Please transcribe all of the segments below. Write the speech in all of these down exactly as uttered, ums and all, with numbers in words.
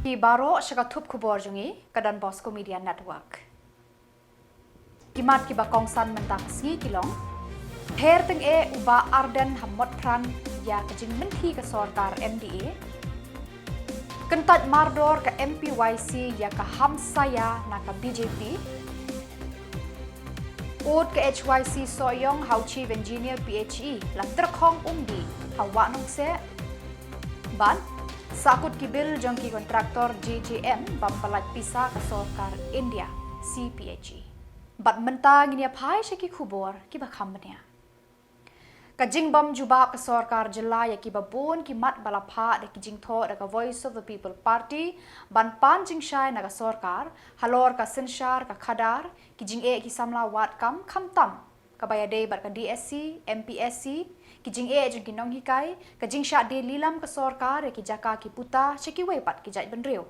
Ki baroh sha ka thup khubor jong ngi ka Don Bosco Media Network. Ki mat kiba kongsan mynta ka sngi ki long: Ther tyngeh u Bah Ardent ha Motphran ïa ka jingmynthi ka sorkar M D A. Kyntait mardor ka M P Y C ïa ka Hamsaya na ka B J P. Ud ka H Y C Sohiong ha u Chief Engineer P H E, la tyrkhong umdih ha Wah Nongkseh. Bad sahkut ki bill jong ki kontraktor J J M bym pyllait pisa ka sorkar India, C P H E. Bad mynta ngin ïa phai sha ki khubor kiba kham bniah. Ka jingbym jubab ka sorkar jylla ïa kiba bun ki mat ba la phah da ki jingthoh da ka Voice of the People Party ban pan jingshai na ka sorkar halor ka synshar ka khadar, ki jingeh ki samla wad kam, khamtam kaba ïadei bad ka D S C, M P S C, ki jingeh jong ki nonghikai, ka jingshah die lilam ka sorkar ïa ki jaka ki puta sha kiwei pat ki jaitbynriew.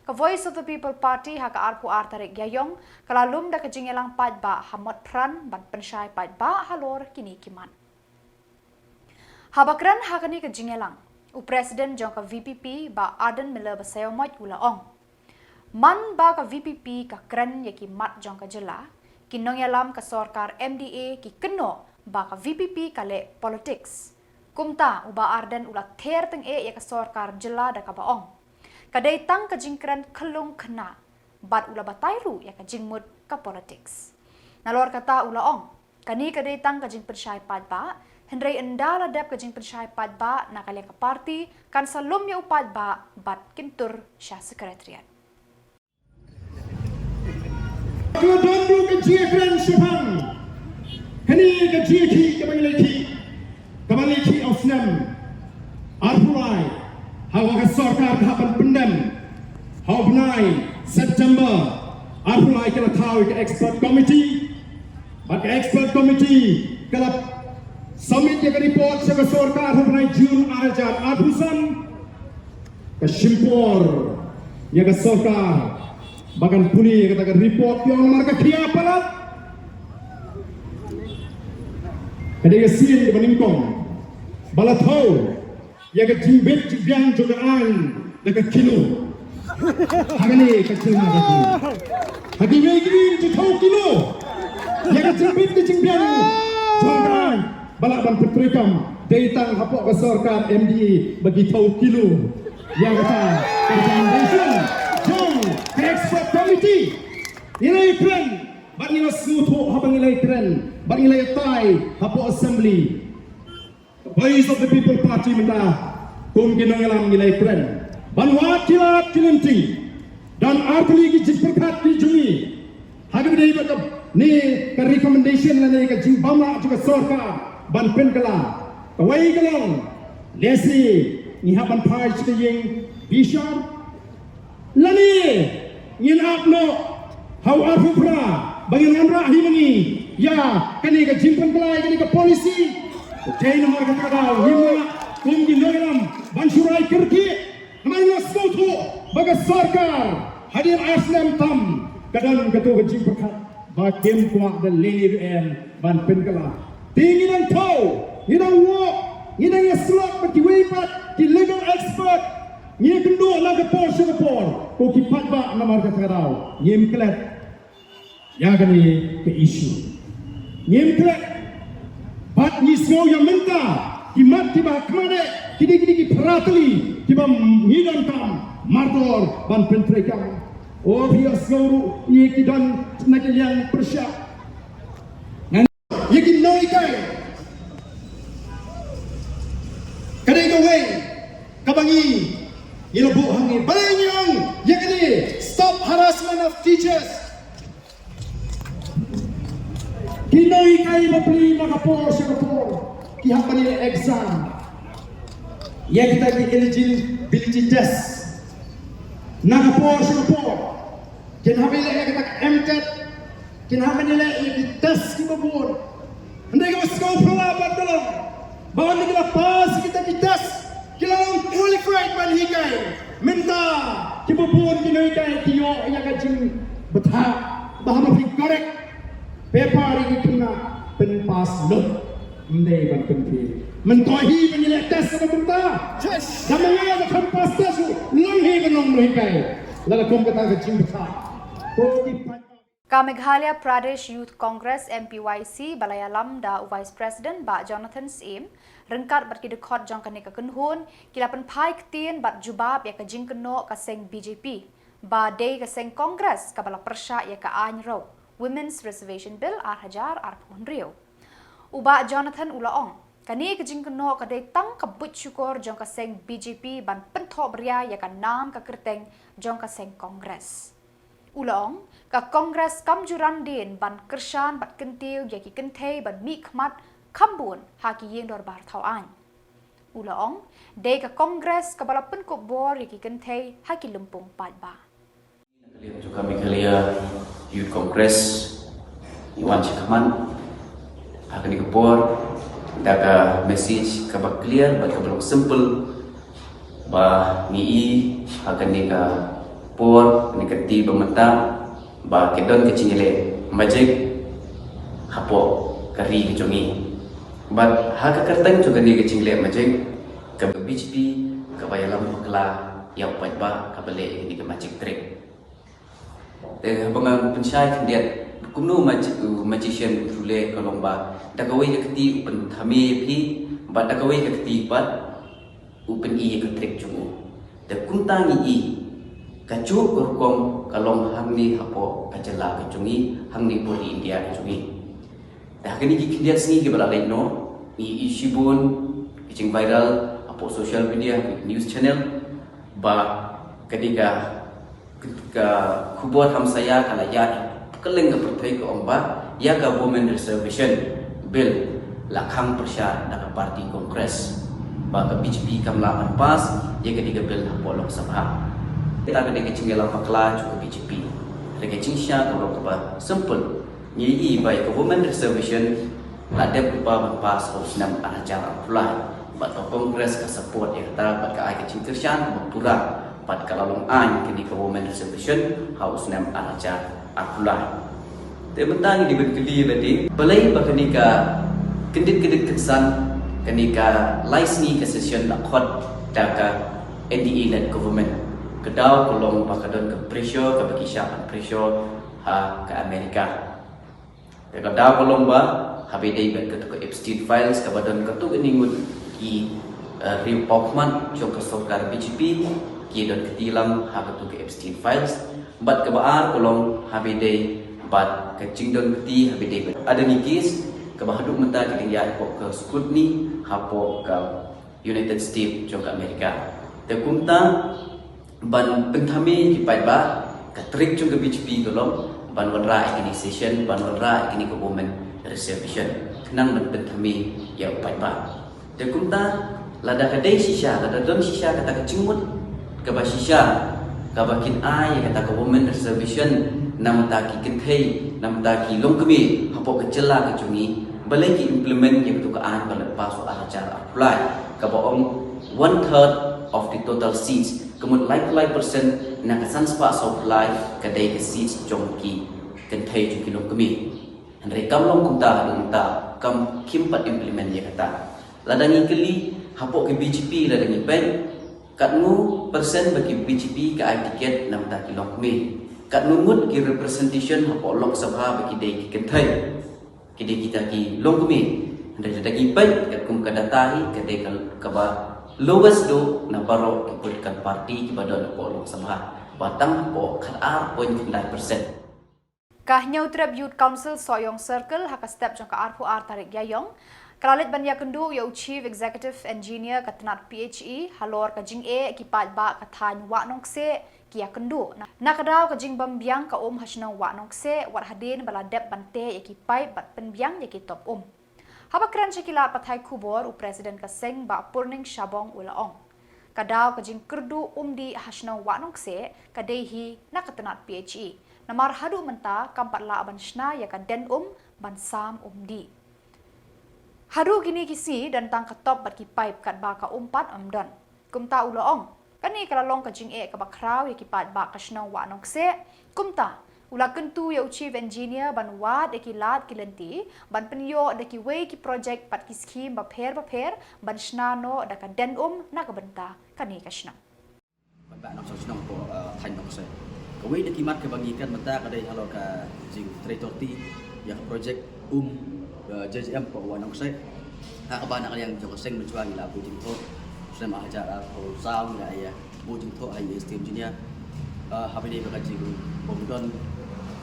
Ka Voice of the People Party ha ka arphew ar tarik Ïaïong ka la lum da ka jingïalang paidbah ha Motphran ban pynshai paidbah halor kine ki mat. Haba kren ha kane ka jingïalang, u President jong ka V P P, Bah Ardent Miller Basaiawmoit, u la ong: Man ba ka V P P ka kren ïa ki mat jong ka jylla, ki nongïalam ka sorkar M D A ki kynnoh ba ka V P P ka leh politics. Kumta u Bah Ardent u la ther tyngeh ïa ka sorkar jylla da kaba ong: Ka dei tang ka jingkren khyllung khynnah. Bad u la batai ruh ïa ka jingmut ka politics. Nalor kata u la ong: Kane ka dei tang ka jingpynshai paidbah, hynrei ynda la dep ka jingpynshai paidbah na ka liang ka party, kan sa lum ïa u paidbah bad kin tur sha Secretariat. Ka don ruh ka jingkren shaphang kane ka jingïakhih kaba ngi la ïakhih, kaba ngi la ïakhih ha u snem arphew lai, ha kaba ka sorkar ka hap ban pyndem ha u bnai September arphew lai, ka la thaw ïa ka expert committee. Bad ka expert committee ka la submit ïa ka report sha ka sorkar ha u bnai June ar hajar arphew san. Ka shim por ïa ka sorkar ba kan pule ïa kata ka report, ïa namar ka khia palat. Ka dei ka sien kaba nyngkong ba la thaw ïa ka jingbit jingbiang jong ka aiñ da ka kilo. Ha kane ka jingma ka jingma, ha kiwei ki ïing ki thaw kilo ïa ka jingbit ka jingbiang jong ka aiñ ba lah ban pyntreikam. Dei tang hapoh ka sorkar M D A ba ki thaw kilo ïa kata ka recommendation jong ka expert committee. Ngi la ïakren bad ngi la sngewthuh haba ngi la ïakren bad ngi la ïatai hapoh assembly. Ka Voice of the People Party mynta kum ki nongïalam ngi la ïakren ban wad ki lad ki lynti, don artylli ki jingpyrkhat ki jong ngi ha kaba ïadei bad kane ka recommendation lane ka jingbam lah jong ka sorkar ban pynkylla. Kawei ka long, lehse ngi hap ban phai sha ka ïing bishar, lane ngin ap noh ha u arphew phra ba ngin wanrah hi ma ngi ïa kane ka jingpynkylla ïa kane ka policy. Te namar kata ka daw ngim lah kum ki nongïalam ban shu rai kyrkieh. Namar ngi la sngewthuh ba ka sorkar hadien ar snem tam ka don kato ka jingpyrkhat ba kim kwah da leh leh em ban pynkylla. Te ngi dang thaw, ngi dang wad, ngi dang ïasyllok bad kiwei pat ki legal expert. Ngi ïakynduh na ka por sha ka por, ko ki paidbah, namar kata ka daw ngim klet ïa kane ka issue. Ngim klet. Bad ngi sngew ïa mynta ki mat kiba ha khmat eh, ki dei, ki dei ki phra tylli kiba ngi donkam mardor ban pyntreikam. O, phi ïohsngew ruh ïa ki don na ka liang pyrshah. Ngan ïa ki nonghikai. Ka dei kawei kaba ngi, ngi la buh hangne. Balei ngi ong ïa kane, stop harassment of teachers? Ki nonghikai bapli na ka por sha ka por ki hap ban leh exam ïa kita ki eligibility test na ka por sha ka por. Kin hap ban leh ïa kita ka M TET, kin hap ban leh ïa ki test kiba bun. Hynrei kaba sngewphylla bad ka long ba ynda ki la pass kita ki test, ki la long qualified ban hikai. Mynta kiba bun ki nonghikai ki ïoh ïa ka jingbthah ba haba phi correct paper ïa ki khynnah pynpass lut, ym dei ban pynfail. Myntoi hi ban ïaleh test na ka bynta. Yes. Ka mynta da kham pass test ruh long hi. Nongmihkhmat, la la kum kata ka jingbatai. Ko ki pat Ka Meghalaya Pradesh Youth Congress, M P Y C, ba la ïalam da u Vice President Bah Jonathan Syiem, ryngkat bad ki dkhot jong kane ka kynhun, ki la pynphai ktien bad jubab ïa ka jingkynnoh ka seng B J P ba dei ka seng Congress kaba la pyrshah ïa ka aiñ rew, Women's Reservation Bill ar hajar arphew hynriew. U Bah Jonathan u la ong, kane ka jingkynnoh ka dei tang ka buit shukor jong ka seng B J P ban pynthohbria ïa ka nam ka kyrteng jong ka seng Congress. U la ong, ka Congress kam ju ran dien ban kyrshan bad kyntiew ïa ki kynthei ban mihkhmat kham bun ha ki ïing dorbar thaw aiñ. U la ong, dei ka Congress kaba la pynkup bor ïa ki kynthei ha ki lympung paidbah. Na ka liang jong ka Meghalaya Youth Congress, ngi wan shakhmat ha kane ka por da ka message kaba clear bad kaba long simple, ba ngi i ha kane ka por, kane ka kti ba mynta, ba ka don ka jingïaleh magic hapoh ka ri ka jong ngi. Bad ha ka kyrteng jong kane ka jingïaleh magic, ka B J P kaba ïalam bakla ïa u paidbah kaba leh ïa kane ka magic trick. Te haba ngan pynshai khyndiat, kumno magi-, u magician u thrule, ka long ba da kawei ka kti u pynthame ïa phi, bad da kawei ka kti pat u pyni ïa ka trick jong u. Te kumta ngi i, kajuh ka rukom ka long hangne hapoh ka jylla ka jong ngi, hangne hapoh ri India ka jong ngi. Te ha kine ki khyndiat sngi kiba la leit noh, ngi i shibun ki jingviral hapoh social media, ki news channel, ba ka dei ka, ka khubor hamsaïa ka la ïaid kylleng ka pyrthei, ka ong ba ïa ka Women Reservation Bill la khang pyrshah da ka party Congress, ba ka B J P kam lah ban pass ïa kane ka bill hapoh Lok Sabha. Kata ka dei ka jingïalam bakla jong ka B J P. Hynrei ka jingshisha ka long kaba simple. Ngi i ba ïa ka Women Reservation la dep lypa ban pass ha u snem ar hajar arphew lai. Bad ka Congress ka support ïa kata, bad ka ai ka jingkyrshan kaba pura, bad ka la long aiñ kane ka Women Reservation ha u snem ar hajar arphew lai. Te mynta ngi dei ban kylli lade, balei ba kane ka kyndit kyndit kynsan, kane ka lai sngi ka session la khot da ka N D A led government. Ka daw ka long ba ka don ka pressure kaba ki shah ban pressure ha ka America. Te ka daw ka long ba haba ïadei bad kato ka Epstein Files, kaba don kato kane ngut ki, eh, riew paw khmat jong ka sorkar B J P ki don kti lang ha kato ka Epstein Files. Bad kaba ar ka long haba ïadei bad ka jingdon kti haba ïadei bad, ah, da kine ki case kaba haduh mynta ki dang ïaid hapoh ka scrutiny hapoh ka United States jong ka America. Te kumta ban pynthame ïa ki paidbah, ka trick jong ka B J P ka long ban wanrah ïa kine ki session, ban wanrah ïa kine ki women reservation, khnang ban pynthame ïa u paidbah. Te kumta, lada ka dei shisha, lada don shisha kata ka jingmut kaba shisha kaba kin ai ïa kata ka women reservation na bynta ki kynthei, na bynta ki longkmie hapoh ka jylla ka jong ngi, balei ki implement ïa kato ka aiñ ba la pass ha u ar hajar arphew lai, kaba ong one third of the total seats, ka mut laiphew lai percent na ka san spah sawphew lai ka dei ka seats jong ki kynthei, jong ki longkmie. Hynrei kam long kumta haduh mynta, kam, kim pat implement ïa kata. Lada ngi kylli hapoh ki B J P, lada ngi peit, katno percent ba ki B J P ka ai ticket na bynta ki longkmie? Katno ngut ki representation hapoh Lok Sabha ba ki dei ki kynthei, ki dei kita ki longkmie? Hynrei lada ngi peit katkum ka data hi, ka dei ka, kaba lowest duh na baroh ki political party kiba don hapoh Lok Sabha, ba tang hapoh khatar point khyndai percent. Ka Hynñiewtrep Youth Council Sohiong Circle ha ka step jong ka arphew ar tarik Ïaïong ka la leit ban ïakynduh ïa u Chief Executive Engineer ka tnat P H E halor ka jingeh ki paidbah ka thaiñ Wah Nongkseh ki ïakynduh na ka daw ka jingbym biang ka um ha shnong Wah Nongkseh, wat hadien ba la dep ban teh ïa ki paip bad pynbiang ïa ki top um. Haba kren sha ki lad pathai khubor, u President ka seng Bah Purning Shabong u la ong, ka daw ka jingkyrduh um dih ha shnong Wah Nongkseh ka dei hi na ka tnat P H E, namar haduh mynta kam pat lah ban shna ïa ka den um ban sam um dih. Haduh kine ki sngi don tang ka top bad ki paip, katba ka um pat ym don. Kumta u la ong, kane ka la long ka jingeh kaba khraw ïa ki paidbah ka shnong Wah Nongkseh. Kumta u la kyntu ïa u Chief Engineer ban wad ïa ki lad ki lynti ban pynïoh da kiwei ki project bad ki skhim bapher bapher ban shna noh da ka den um na ka bynta kane ka shnong. Ban Ba nongshong shnong hapoh, eh, thaiñ Nongkseh. Kawei na ki mat kaba ngi kren mynta ka dei halor ka jingtrei torti ïa ka projek um, eh, J J M hapoh Wah Nongkseh. Ha kaba na ka liang jong ka seng mynshuwa ngi la buh jingthoh. Snem ar hajar arphew saw ngi la ïa buh jingthoh ha i S T engineer. Eh, haba ïadei bad ka jingbym don,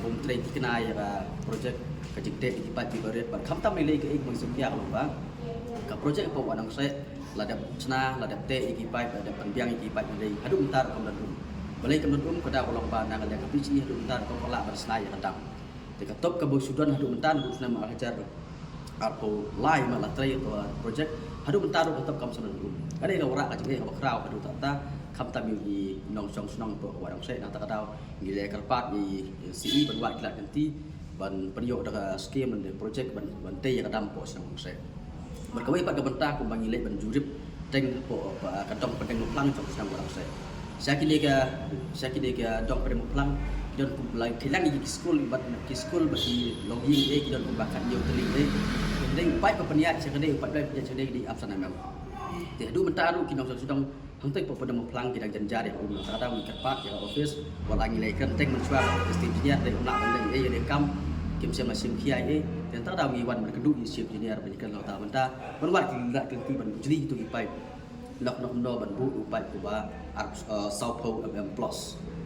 bym trei thikna ïa ka projek, ka jingteh ïa ki paip kiba rit bad khamtam lei lei kaei kaba ngi sngewkhia ka long ba ka projek hapoh Wah Nongkseh la dep shna, la dep teh ïa ki paip, la dep pynbiang ïa ki paip, hynrei haduh mynta ruh kam don um. Balei kam don um? Ka daw ka long ba na ka liang ka P H E haduh mynta ruh kam lah ban shna ïa ka dam. Te ka top kaba shu don haduh mynta, naduh snem ar hajar arphew lai ma la trei ïa ka projek, haduh mynta ruh ka top kam shym don um. Ka dei ka wanrah ka jingeh kaba khraw haduh katta, khamtam ïa i nongshong shnong hapoh Wah Nongkseh. Nangta ka daw ngi la kyrpad ïa i C E ban wad ki lad ki lynti ban pynïoh da ka skim, da ka projek ban, ban tei ïa ka dam hapoh shnong Nongkseh. Bad kawei pat ka bynta kumba ngi leit ban jurip teng hapoh, eh, ka dong pyndengbymphlang jong ka shnong Nongkseh. Sha kine ka, sha kine ka dong pyndengbymphlang ki don kumba la kheiñ lang ïa ki skul bad ki skul bad ki longïing, eh, ki don kumba khathynñiew tylli, eh. Hynrei u paip ba pynïaid sha kane, u paip ba pynïaid sha kane ka dei arphew san M M. Te haduh mynta ruh ki nongshong shnong hangtei hapoh pyndengbymphlang ki dang jynjar ïa ka um. Nangta ka daw ngi kyrpad ïa ka office, wat la ngi la kren teng mynshuwa bad ka S T engineer, hynrei um lah ban leh ei ei, hynrei kam, kim shym la shim khia ei ei. Te nangta ka daw ngi wan ban kynduh ïa i chief engineer ban ïakren halor kata ka bynta, ban wad ki lad ki lynti ban bujli kito ki paip. Noh noh noh ban buh u paip uba ar, eh, sawphew M M plus.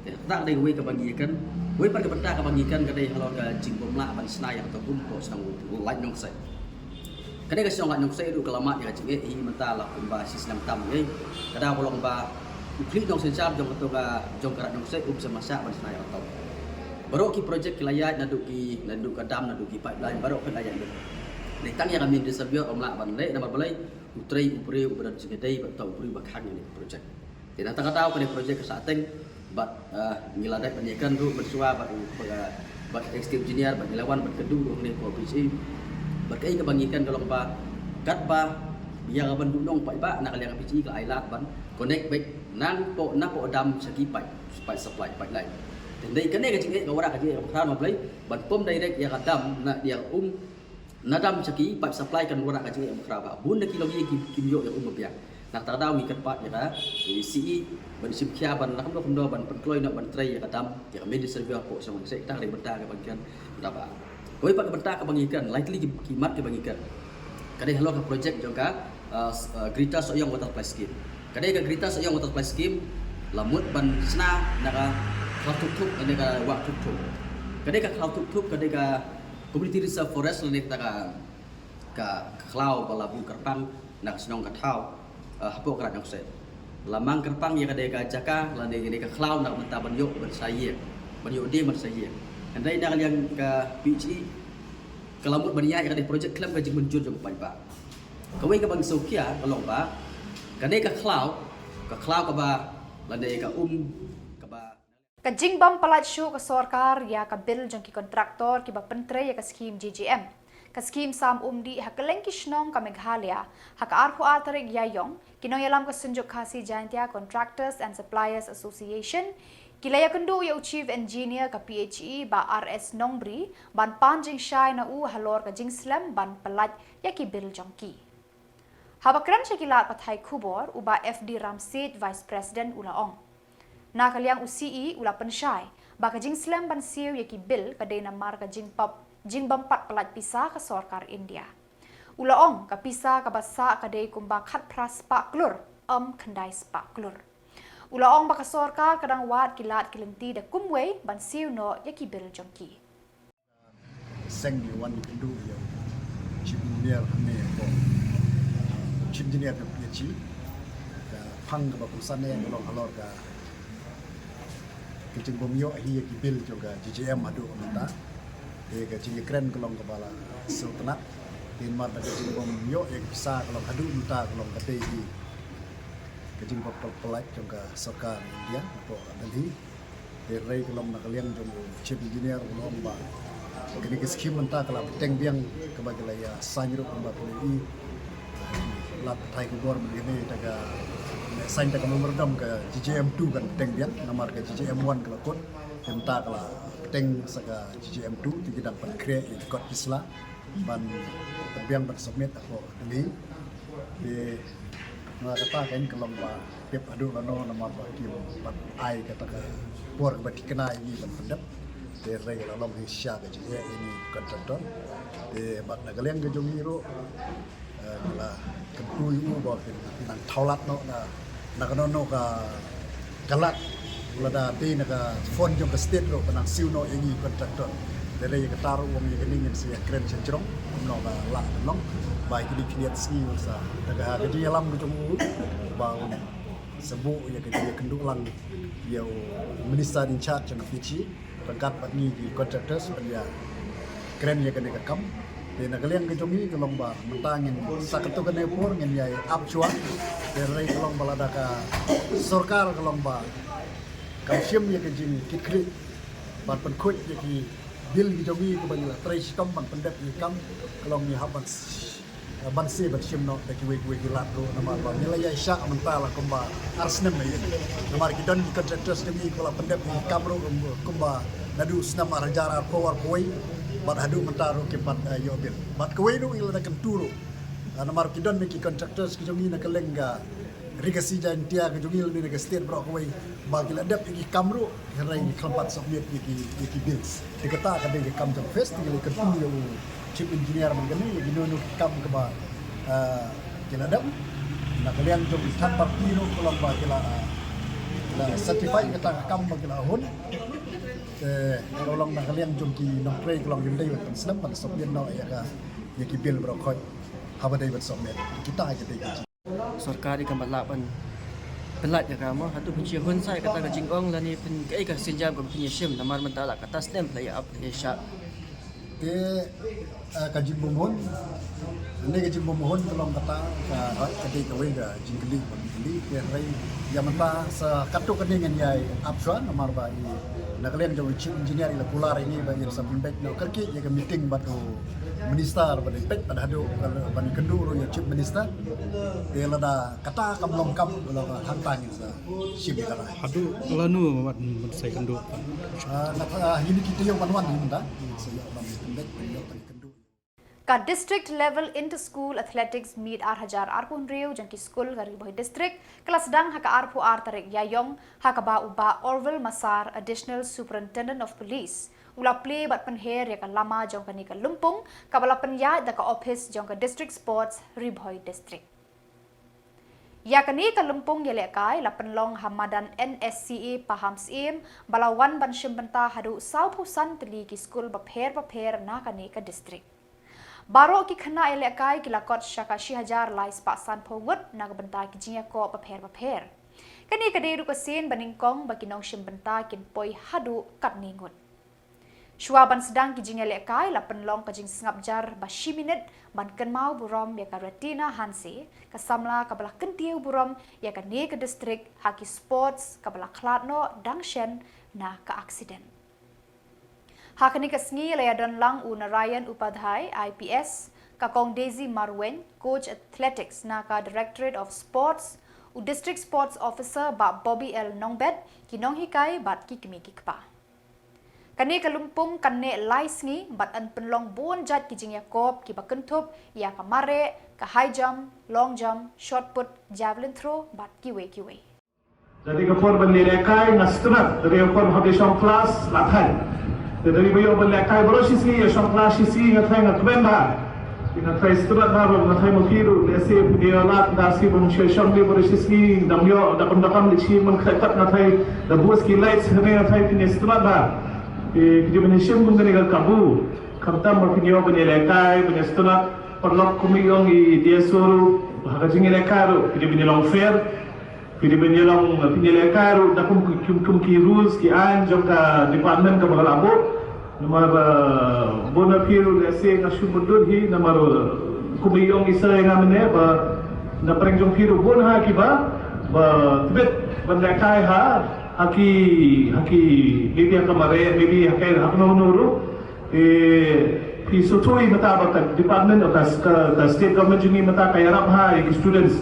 Te kata ka dei kawei kaba ngi ïakren. Kawei pat ka bynta kaba ngi ïakren ka dei halor ka jingbym lah ban shna ïa kato ka um hapoh shnong Laitumkhrah. Ka dei ka shnong Laitumkhrah ruh ka la mad ïa ka jingeh hi mynta la kumba shi snem tam ei. Ka daw ka long ba u khlieh nongsynshar jong kato ka, jong ka Laitumkhrah um shym la shah ban shna ïa kato. Baroh ki projek ki la ïaid, naduh ki, naduh ka dam, naduh ki pipeline, baroh ki la ïaid. Dei tang ïa ka main reservoir ym lah ban leh, namar balei? U trei u briew uba don jingïadei bad uta u briew ba khang ïa kane ka projek. Te nangta ka daw kane ka projek ka sah teng bad, eh, ngi la dep ban ïakren ruh mynshuwa bad u, bad, bad S T engineer bad ngi la wan ban kynduh ruh hangne hapoh P H E. Bad kaei kaba ngi kren ka long ba katba ïa kaban duhnong paidbah na ka liang ka P H E ka la ai lad ban connect beit napoh, napoh dam sha ki paip, paip supply, pipeline. Te hynrei kane ka jingeh ka wanrah ka jingeh kaba khraw, namar balei? Ban pump direct ïa ka dam na, ïa ka um na dam sha ki pipe supply kan wanrah ka jingeh ba khraw ba bun na ki longïing ki, kim ïoh ïa ka um ba biang. Nangta ka daw ngi kyrpad ïa ka, ïa i C E ban shim khia ban lah kumno kumno ban pynkloi noh ban trei ïa ka dam, ïa ka main reservoir hapoh shnong Nongkseh. Kata ka dei bynta kaba ngi kren mynta ba. Kawei pat ka bynta kaba ngi kren, lai tylli ki, ki mat kiba ngi kren. Ka dei halor ka projek jong ka, uh, s-, uh, Greater Sohiong Water Supply Scheme. Ka dei ka Greater Sohiong Water Supply Scheme la mut ban shna na ka Khlaw Thup Thup, na ka Wah Thup Thup. Ka dei ka Khlaw Thup Thup ka dei ka Community Reserve Forest lane kata ka, ka, ka khlaw ba la buh kyrpang na ka shnong Ka Thaw, eh, hapoh ka Laitumkhrah. La mang kyrpang ïa ka dei ka jaka lane ka dei ka khlaw na ka bynta ban ïoh ban sa ïing, ban ïoh die ban sa ïing. Hynrei na ka liang ka P H E ka la mut ban ïaid ïa ka dei projek khlem ka jingmynjur jong u paidbah. Kawei kaba ngi sngewkhia ka long ba ka dei ka khlaw, ka khlaw kaba lane ka um kaba Ka jingbym pyllait shuh ka sorkar ïa ka bill jong ki kontraktor kiba pyntrei ïa ka skhim J J M. Ka skhim sam um dih ha kylleng ki shnong ka Meghalaya, ha ka arphew ar tarik Ïaiong, ki nongïalam ka Synjuk Khasi Jaintia Contractors and Suppliers Association ki la ïakynduh ïa u Chief Engineer ka P H E Bah R S Nongbri ban pan jingshai na u halor ka jingslem ban pyllait ïa ki bill jong ki. Haba kren sha ki lad pathai khubor, u Bah F D Ramsiej, Vice President, u la ong. Na ka liang u C E u la pynshai ba ka jingslem ban siew ïa ki bill ka dei namar ka jingpap, jingbym pat pyllait pisa ka sorkar India. U la ong ka pisa kaba sah ka dei kumba khatphra spah klur, ym khyndai spah klur. U la ong ba ka sorkar ka dang wad ki lad ki lynti da kumwei ban siew noh ïa ki bill jong ki. Seng ngi wan ngi kynduh ïa u Chief Engineer hangne hapoh Chief Engineer ka P H E. Ka phang kaba kongsan ne ka long halor ka, ka jingbym ïoh hi ïa ki bill jong ka J J M haduh mynta. Te ka jingïakren ka long kaba la sngewtynnat. Te namar da ka jingbym ïoh ïa ki pisa ka long haduh mynta ka long ka dei hi ka jingbym pyllait jong ka sorkar India hapoh Delhi. Te hynrei ka long na ka liang jong u Chief Engineer u la ong ba kane ka skhim mynta ka la bteng biang kaba ki la ïa sign ruh kumba phi la ïohi. La pathai khubor mynta kane da ka sign da ka memorandum ka J J M two kan bteng biang namar ka J J M one ka la kut. Te mynta ka la bteng sa ka J J M two te ki dang pynkhreh ïa ki kot ki sla ban pynbiang ban submit hapoh Delhi. Te Nga kata kan ka long ba tip haduh lano namar ba kim pat ai kata ka por ba tikna ini ban pyndep. Te rei la long hi sha ka jingeh ini contractor. Te bad na ka liang ka jong i ruh, eh, la kyntu ïa u ba kin nang thawlat noh na, na kano kano ka, ka lad. Lada dei na ka fund jong ka state ruh ba nang siew noh ïa ngi contractor. Te rei kata ruh u ong ïa kane ngin sa ïa kren sha jrong kumno ka lah ban long. Ba ïa kine khyndiat sngi u sa da ka, ka jingïalam ka jong u ba un sa buh ïa ka jingïakynduh lang ïa u minister in charge jong ka P H E ryngkat bad ngi ki contractors ban ïa kren ïa kane ka kam. Te na ka liang ka jong ngi ka long ba mynta ngin sa katto katne por ngin ïa ap shuwa. Te rei ka long ba lada ka sorkar ka long ba kam shim ïa ka jingkitkhlieh ban pynkhuid ïa ki bill ki jong ngi kiba ngi la trei shitom ban pyndep ïa ki kam, ka long ngi hap ban s-, ban siew ban shim noh da kiwei kiwei ki lad ruh namar ba ngi la ïaishah mynta la kumba ar snem ïa. Namar ki don ki contractors jong ngi kiba la pyndep ïa ki kam ruh kum-, kumba naduh snem ar hajar arphew arphew wei bad haduh mynta ruh kim pat, eh, ïoh bill. Bad kawei ruh ngi la da kyntu ruh. Ah, namar ki don ki contractors ki jong ngi na ka liang ka Ri Khasi Jaiñtia ka jong ngi lane na ka state baroh kawei ba ki la dep ïa ki kam ruh, hynrei ngi khlem pat submit ïa ki, ïa ki bills. Te kata ka dei ka kam jong office, te ngi la kyntu ïa u chief engineer ban kane ïa kino kino ki kam kaba, ah, ki la dep. Na ka liang jong third party ruh ka long ba ki la, ah, ki la certify kata ka kam ba ki la hun. Te ka long na ka liang jong ki nongtrei ka long ym dei ban slem ban submit noh ïa ka, ïa ki bill baroh khoit haba dei ban submit. Kita ka dei ka sorkar i kam pat lah ban pyllait ïa ka mo. Hato phin shu hun sa ïa kata ka jingong lane phin kaei ka sienjam kaba phin ïa shim namar mynta la kata snem la ïa ap la ïa shah. Te, eh, ka jingbymhun, ne ka jingbymhun ka long kata ka, ka dei kawei ka jingkylli ba ngi kylli. Te hynrei ïa mynta sa katto katne ngin ïa ap shuwa namar ba i na ka liang jong u chief engineer i la kular ïa ngi ba in sa pynbeit noh kyrkieh ïa ka meeting bad u minister ba dei peit bad haduh ban kynduh ruh ïa u chief minister. Te lada kata kam long kam, la ka hangta ngin sa shim ïa kata. Haduh lano ban, ban sa ïakynduh? Ah, nga tha, ah, ïa kine ki taïew ban wan ïa mynta. Sa ïoh ban pynbeit, ban ïoh ban kynduh. Ka District Level Inter-School Athletics Meet ar hajar arphew hynriew jong ki skul ka Ri Bhoi District ka la sdang ha ka arphew ar tarik Ïaïong, ha kaba u Bah Orville Massar, Additional Superintendent of Police, u la plie bad pynher ïa ka lama jong kane ka lympung kaba la pynïaid da ka ophis jong ka District Sports Ri Bhoi District. Ïa kane ka lympung ïalehkai la pynlong ha madan N S C A Pahamsyiem ba la wan ban shim bynta haduh sawphew san tylli ki skul bapher bapher na kane ka district. Baroh ki khynnah ïalehkai ki la kot sha ka shi hajar lai spah sanphew ngut na ka bynta ki jingïakob bapher bapher. Kane ka dei ruh ka sien ba nyngkong ba ki nongshim bynta kin poi haduh katne ngut. Shuwa ban sdang ki jingïalehkai la pynlong ka jingsngap jar ba shi minit ban kynmaw burom ïa ka Retina Hanse, ka samla kaba la kyntiew burom ïa kane ka district ha ki sports kaba la khlad noh dang shen na ka accident. Ha kane ka sngi la ïadon lang u Narayan Upadhyay, I P S, ka Kong Daisy Marwein, Coach Athletics na ka Directorate of Sports, u District Sports Officer Bah Bobby L Nongbet, ki nonghikai bad ki kmie ki kpa. Kane ka lympung kan neh lai sngi bad yn pynlong bun jait ki jingïakob kiba kynthup ïa ka mareh, ka high jump, long jump, shot put, javelin throw bad kiwei kiwei. Da dei ka por ban ïalehkai, nga sngewtynnat, da dei ka por hap ïashong klas la thaiñ. Te da dei ba ïoh ban lehkai baroh shi sngi, ïashong klas shi sngi, nga tharai nga kmen bha. Te nga tharai sngewtynnat bha ruh, nga tharai ma phi ruh lehse phi dei ïa lad da shi ban shu ïashong dei baroh shi sngi, dang ïoh da kam da kam leit shi man khreh pat, nga tharai da bus ki lights hangne, nga tharai phin ïa sngewtynnat bha. Te phi dei ban ïashim kum kane ka kabu. Khamtam ba phin ïoh ban ïalehkai, ban ïasngewtynnat, paralok kum ïong i D S O ruh ha ka jingïalehkai ruh phi dei ban ïalong fair. Phi dei ban ïalong, phin ïalehkai ruh da kum ki, kum, kum ki rules, ki aiñ jong ka department kaba ka la buh. Namar, eh, bun na phi ruh lehse nga shu mutdur hi, namar, eh, kum ïong i sa ïa nga mynne ba na pdeng jong phi ruh bun ha kiba, ba tbit ban lehkai ha, ha ki, ha ki, maybe ha ka mareh, maybe ha ka, ha kano kano ruh. Eh, phi sngewthuh mynta ba ka department, ka, ka, ka state government jong ngi mynta ka ïarap bha ïa ki students.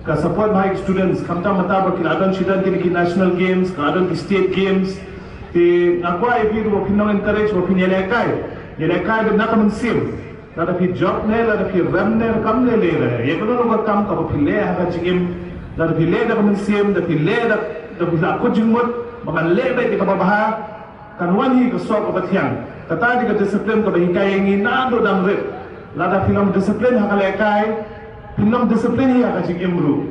Ka support bha ïa ki students. Khamtam mynta ba ki la don, shi don kine ki national games, ka la don ki state games. Te nga kwah ïa phi ruh ba phin long encourage ba phin ïalehkai. Ïalehkai beit na ka mynsiem. Lada phi jop ne, lada phi rem ne, kam lei lei re. Ïa kano kano ka kam kaba phi leh ha ka jingim, lada phi leh da ka mynsiem, da phi leh da, da phi la kut jingmut ba ngan leh beit ïa kaba bha, kan wan hi ka soh kaba thiang. Kata dei ka discipline kaba hikai ïa ngi naduh dang rit. Lada phi long discipline ha ka lehkai, phi long discipline hi ha ka jingim ruh.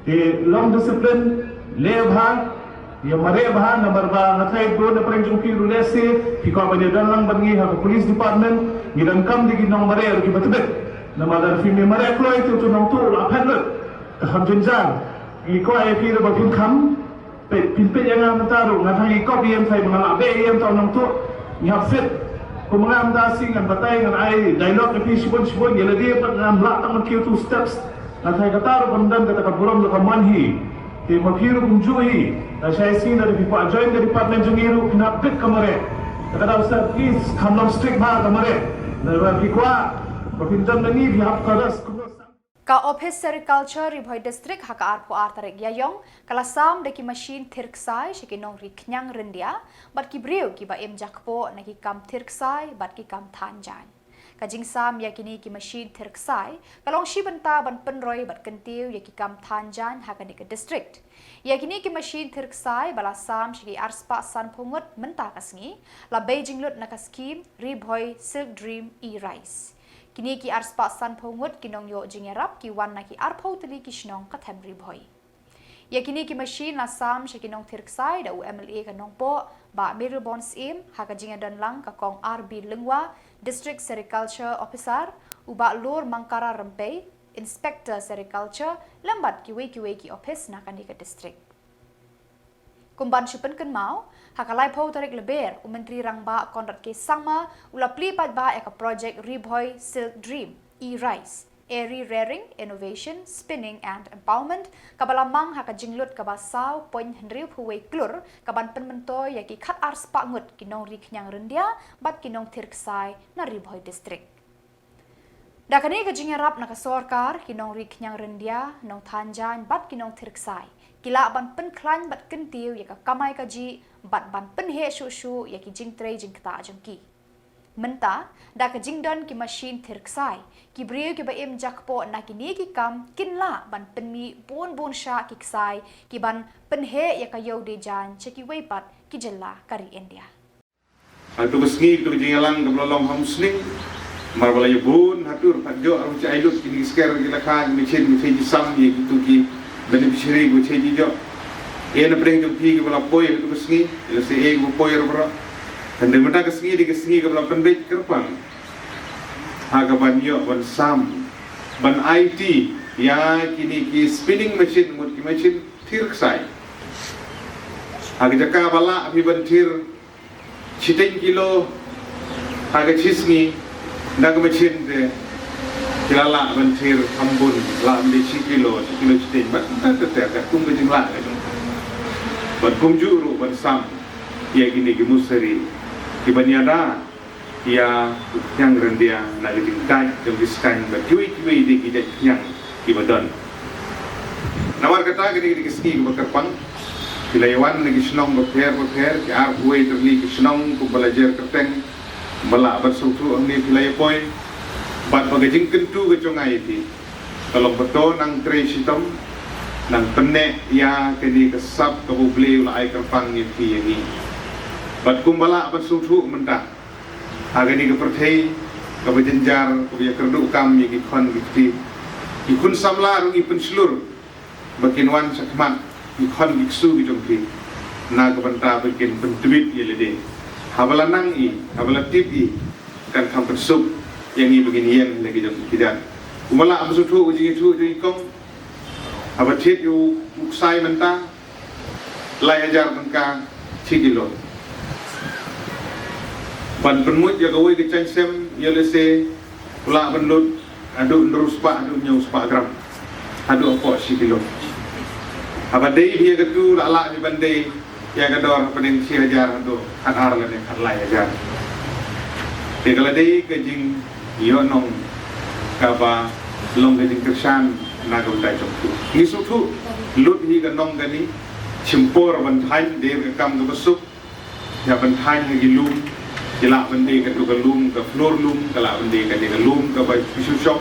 Te long discipline, leh bha, ïa mareh bha, namar ba nga tharai bun na pdeng jong phi ruh lehse phi kwah ban ïa don lang bad ngi ha ka police department, ngi donkam de ki nongmareh ruh kiba tbit. Namar lada phim ïa mareh kloi te uto u nongtuh u la phet lut. Ka kham jynjar. Ngi kwah ïa phi ruh ba phin kham peit, phin peit ïa nga mynta ruh, nga tharai ngi kop ïa em, tharai ba nga lah beh ïa em, uto u nongtuh. Ngi hap fit. Kum nga mynta shi ngan batai, ngan ai dialogue ïa phi shibun shibun, ïa lade pat ngam lah tang ban kiew two steps. Nga tharai kata ruh kan don kata ka burom da ka mon hi. Te ma phi ruh kumjuh hi. Lashai sngi lada phi kwah join ka department jong ngi ruh, phin hap bit ka mareh. Te kata u sir, please, kham long strict bha ka mareh. Lada phi kwah ba phin don ma ngi, phi hap ka rest. Ka Office Sericulture Ri Bhoi District ha ka arphew ar tarik Ïaïong ka la sam da ki mashin thir ksai sha ki nongri khñiang ryndia bad ki briew kiba im jakpoh na ki kam thir ksai bad ki kam than jaiñ. Ka jingsam ïa kine ki mashin thir ksai ka long shi bynta ban pynroi bad kyntiew ïa ki kam than jaiñ ha kane ka district. Ïa kine ki mashin thir ksai ba la sam sha ki arspah sanphew ngut mynta ka sngi la bei jinglut na ka skhim Ri Bhoi Silk Dream E-Rice. Kine ki arspah sanphew ngut ki nongïoh jingïarap ki wan na ki arphew tylli ki shnong ka them Ri Bhoi. Ïa kine ki mashin la sam sha ki nongthir ksai da u M L A ka Nongpoh, Bah Mayralborn Syiem, ha ka jingïadonlang ka Kong R B Lyngwa, District Sericulture Officer, u Bah Lormangkara Rympei, Inspector Sericulture, lem bad kiwei kiwei ki ophis na kane ka district. Kum ban shu pynkynmaw, ha ka laiphew tarik Lber, u Myntri Rangbah Conrad K Sangma u la plie paidbah ïa ka project Ri Bhoi Silk Dream, E-Rice, Eri Rearing, Innovation, Spinning and Empowerment, kaba la mang ha ka jinglut kaba saw point hynriewphew wei klur, kaban pynmyntoi ïa ki khat arspah ngut ki nongri khñiang ryndia bad ki nongthir ksai na Ri Bhoi District. Da kane ka jingïarap na ka sorkar, ki nongri khñiang ryndia, nongthan jaiñ bad ki nongthir ksai ki lah ban pynkhlaiñ bad kyntiew ïa ka kamai kajih bad ban pynheh shuh shuh ïa ki jingtrei jingktah jong ki. Mynta, da ka jingdon ki mashin thir ksai, ki briew kiba im jakpoh na kine ki kam kin lah ban pynmih bun bun shah ki ksai ki ban pynheh ïa ka ïew die jaiñ sha kiwei pat ki jylla ka ri India. Hato ka sngi, kato ka jingïalang kaba la long ha u sning, namar ba la ïa bun hato ruh pat jong, ruh jia ai lut kine ki sker ki la kha, ki machin, ki machin ki sam ïa kito ki beneficiary, ki machin ki jong. Ïa na pdeng jong phi kiba la poi hato ka sngi, ïa la sa ïa kiba poi ruh baroh. Hynrei mynta ka sngi dei ka sngi kaba la pynbeit kyrpang ha kaban ïoh ban sam, ban aiti ïa kine ki spinning machine, mut ki machin thir ksai. Ha ka jaka ba lah phi ban thir shiteng kilo ha ka shi sngi, na ka machin te ki la lah ban thir kham bun, lah ban dei shi kilo, shi kilo shiteng, bad kumta ter ter, katkum ka jinglah ka jong. Bad kumjuh ruh ban sam ïa kine ki musari kiban ïada ïa u khñiang ryndia na ka jingkait jong ki skaiñ bad kiwei kiwei de ki jait khñiang kiba don. Namar kata, kane ka dei ka sngi kaba kyrpang. Ki la ïa wan na ki shnong bapher bapher, ki arphew wei tylli ki shnong kumba la jer kyrteng, ba lah ban sngewthuh hangne phi la ïa poi. Bad ba ka jingkyntu ka jong nga ïa phi ka long ba to nang trei shitom, nang pynneh ïa kane ka sap kaba U Blei u la ai kyrpang ïa phi ïa ngi. Bad kumba lah ban sngewthuh mynta, ha kane ka pyrthei kaba jynjar, kaba ïakyrduh kam ïa ki khon ki kti, ki khun samla ruh ngi pynshlur ba kin wan shakhmat ki khon ki ksu ki jong phi, na ka bynta ba kin pyntbit ïa lade. Haba la nang i, haba la tip i, kan kham pynsuk ïa ngi ba ngin ïeng na ki jong ki kjat. Kumba lah ban sngewthuh ka jingïathuh jong i kong, haba thied ïa u ksai mynta, lai hajar tyngka shi kilo. Ban pynmut ïa kawei ka jaiñsem, ïa lehse u lah ban lut haduh hynriew spah, haduh hynñiew spah gram, haduh hapoh shi kilo. Haba dei ïa katu, la lah ïa ban dei ïa ka dor hapdeng shi hajar haduh khatar lane khatlai hajar. Te ka la dei ka jingïohnong kaba long ka jingkyrshan na ka bynta jong phi. Ngi sngewthuh lut hi ka nong kane, shim por ban thaiñ, dei ka kam kaba suk, ïa ban thaiñ ha ki lum, Ki lah ban dei katu ka lum, ka floor loom, ka lah ban dei katu ka lum kaba phi shu shop,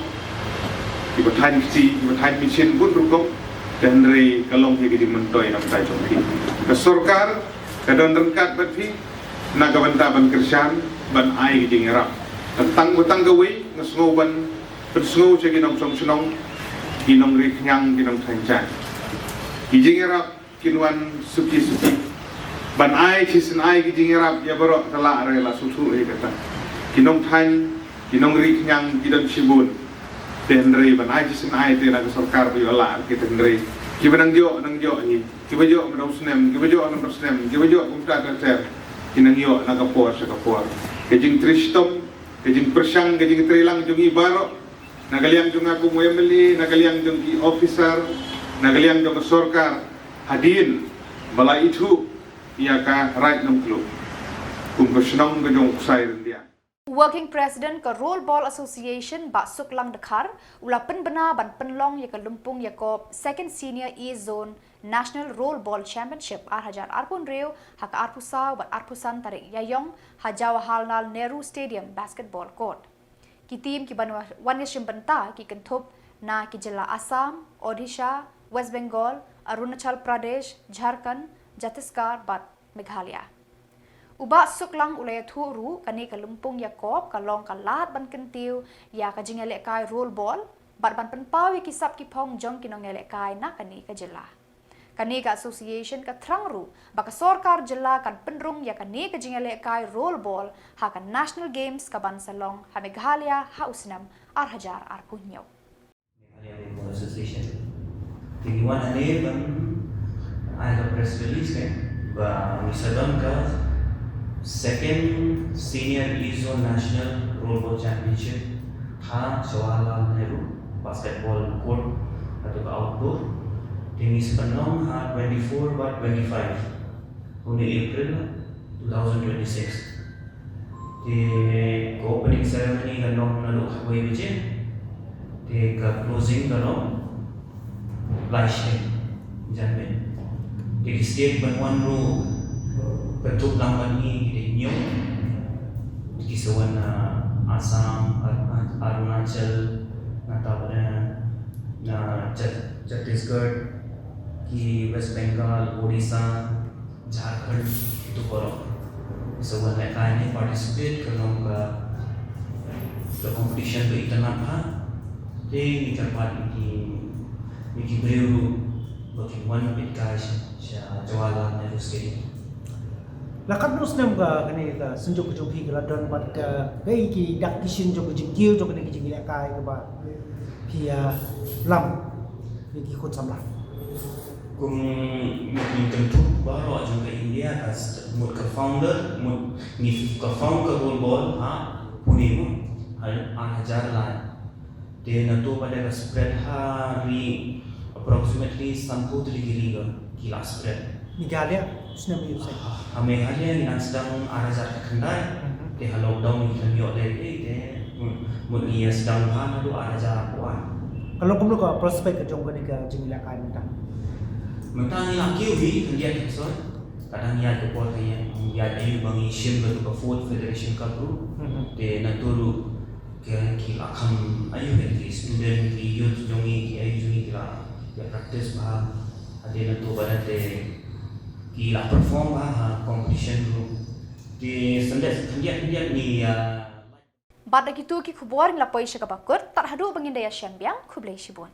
kiba thaiñ kti, kiba thaiñ machine, bun rukom. Te hynrei ka long hi ka jingmyntoi na ka bynta jong phi. Ka sorkar ka don ryngkat bad phi na ka bynta ban kyrshan, ban ai ka jingïarap. Tang ba tang kawei nga sngew ban pynsngew sha ki nongshong shnong, ki nongri khñiang, ki nongthaiñ jaiñ. Ki jingïarap kin wan suki suki. Ban ai shisien ai ki jingïarap ïa baroh, te la re la suthu hi kata. Ki nongthaiñ, ki nongri khñiang ki don shibun. Te hynrei ban ai shisien ai te na ka sorkar ba ïoh la ki, te hynrei kiba nang ïoh, nang ïoh hi. Kiba ïoh mynta u snem, kiba ïoh mynta u snem, kiba ïoh kumta ter ter. Ki nang ïoh na ka por sha ka por. Ka jingtrei shitom, ka jingpyrshang, ka jingtrei lang jong ngi baroh, na ka liang jong nga kum u M L A, na ka liang jong ki officer, na ka liang jong ka sorkar, hadien ba la ithuh ïa ka Raid Nongkluk kum ka shnong ka jong u Ksai Ryndia. Working President ka Roll Ball Association, Bah Suklang Dkhar, u la pynbna ban pynlong ïa ka lympung ïakop Second Senior A Zone National Roll Ball Championship ar hajar arphew hynriew ha ka arphew saw bad arphew san tarik Ïaïong ha Jawaharlal Nehru Stadium Basketball Court. Ki team kiban wa-, wan ïashim bynta ki kynthup na ki jylla Assam, Odisha, West Bengal, Arunachal Pradesh, Jharkhand, Chhattisgarh bad Meghalaya. U Bah Suklang u la ïathuh ruh kane ka lympung ïakop ka long ka lad ban kyntiew ïa ka jingïalehkai roll ball bad ban pynpaw ïa ki sap ki phong jong ki nongïalehkai na kane ka jylla. Kane ka association ka thrang ruh ba ka sorkar jylla kan pynrung ïa kane ka jingïalehkai roll ball ha ka National Games kaban sa long ha Meghalaya ha u snem ar hajar arphew hynñiew. Meghalaya Roll Ball Association. Te ngi wan hangne ban ai ka press release, kan, ba ngi sa don ka Second Senior A Zone National Roll Ball Championship ha Jawaharlal Nehru Basketball Court, hato ka outdoor. Te ngi sa pynlong ha twenty-four bad twenty-five une April two thousand twenty-six. Te ka opening ceremony kan long naduh khatwei baje. Te ka closing kan long lai shisien janmiet. Te ki state ban wan ruh, kynthup lang bad ngi ki dei hynñiew. Ki sa wan na Assam, Ar-, Arunachal, nangta pat na, na Chhat-, Chhattisgarh, ki West Bengal, Odisha, Jharkhand, kitu baroh. Sa wan lehkai ne participate ka long ka, ka competition ba itynnad bha. Te ngi kyrpad ïa ki, ïa ki briew ruh ba kin wan peit kai sha, sha Jawaharlal Nehru Stadium. La katno snem ka kane ka synjuk ka jong phi ka la don bad ka, kaei ki dak ki shin jong ka jingkiew jong kane ka jingïalehkai kaba phi, ah, lam ïa ki khun samla? Kum ngi kynthup baroh jong ka India, ka s-, mut ka founder, mut ngi ka found ka roll ball ha Pune mo, ha ar hajar lai. Te nato pat ka spread ha ri approximately sanphew tylli ki ri ka ki la spread. Meghalaya, snem ïa u seng. Ha Meghalaya ngi dang sdang ar hajar khatkhyndai. Mhm. Te ha lockdown ngi khlem ïoh leh ei te, mut ngi ïa sdang bha naduh ar hajar arphew ar. Ka long kumno ka prospect ka jong kane ka jingïalehkai mynta? Mynta ngi la kiew hi khyndiat hi sor. Ka dang ïaid ka por ka ïaid, ïaid aïu ba ngi shim katu ka Fourth Federation Cup ruh. Mhm. Te nato ruh ki, ki la kham aïu, ki student, ki youth jong ngi, ki aïu jong ngi ki la ïa practice bha. Hadien nato pat te ki la perform bha ha competition ruh. Te khyndiat khyndiat ngi ïa. Bad da kitu ki khubor ngi la poi sha kaba kut, tad haduh ba ngin da ïashem biang, khublei shibun.